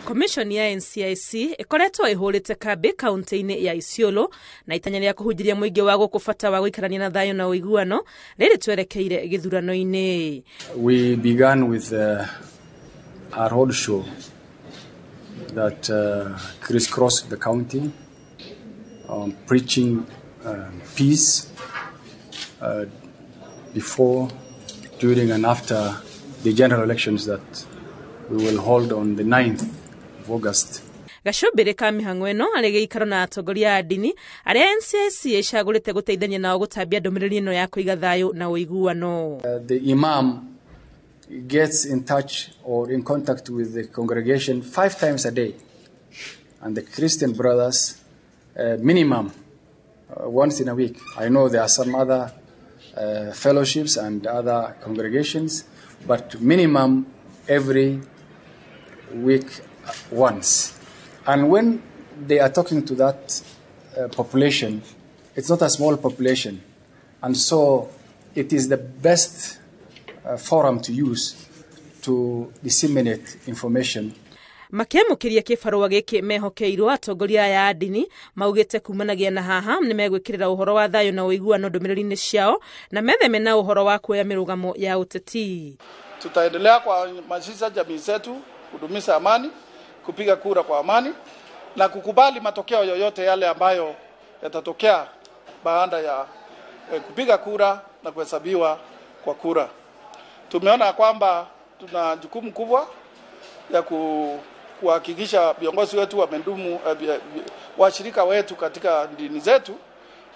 Commission ya NCIC ĩkoretwo ĩhũrĩte kambĩ kaunti-inĩ ya Isiolo na itanya rĩa kũhunjĩria mũingĩ wa gũkũ bata wa gũikarania na thayũ na ũiguano rĩrĩ twerekeire gĩthurano-inĩ. We began with a road show that crisscrossed the county, preaching peace before, during and after the general elections that we will hold on the 9th of August. Gacumbĩrĩ ka mĩhang'o ĩno arĩ gĩikaro na atongoria a ndini arĩa NCIC ĩcagũrĩte gũteithania nao gũtambia ndũmĩrĩri ĩno ya kũiga thayũ na ũiguano. The imam gets in touch or in contact with the congregation 5 times a day, and the Christian brothers minimum once in a week. I know there are some other fellowships and other congregations, but minimum every week once. And when they are talking to that population, it's not a small population, and so it is the best forum to use to disseminate information. Makĩamũkĩria kĩbarũa gĩkĩ mehokeirwo atongoria aya a ndini maugĩte kumanagia na haha nĩ megwĩkĩrĩra ũhoro wa thayũ na ũiguano ndũmĩrĩri-inĩ ciao na metheme na ũhoro wa kuoya mĩrũgamo ya ũteti. Tutaendelea kuhamasisha jamii zetu kudumisha amani, kupiga kura kwa amani na kukubali matokeo yoyote yale ambayo yatatokea baada ya kupiga kura na kuhesabiwa kwa kura. Tumeona kwamba tuna jukumu kubwa ya kuhakikisha viongozi wetu wamedumu, washirika wetu katika dini zetu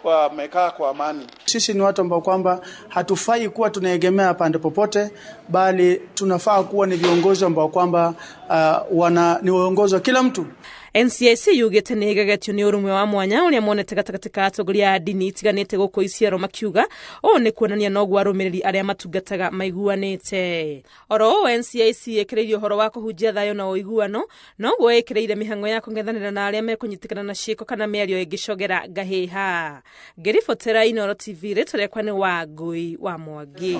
wamekaa kwa amani. Sisi ni watu ambao kwamba hatufai kuwa tunaegemea pande popote, bali tunafaa kuwa ni viongozi ambao kwamba ni viongozi wa kila mtu. NCIC yugĩte nĩ ĩgegetio nĩ ũrũmwe wa mwanya ũrĩa monete gatagatĩ ka atongoria a ndini itiganĩte gũkũ Isiolo makiuga ũũ nĩ kuonania noguo arũmĩrĩri arĩa matungataga maiguanĩte. Oro ũũ NCIC ĩkĩrĩirie ũhoro wa kũhunjia thayũ na ũiguano noguo ĩkĩrĩire mĩhang'o ya kũng'ethanĩra na arĩa mekũnyitĩkana na ciĩko kana mĩario ĩngĩcogera ngahĩha. Ngĩribotera Inooro TV, rĩtwa rĩakwa nĩ Wangũi wa Mwangi.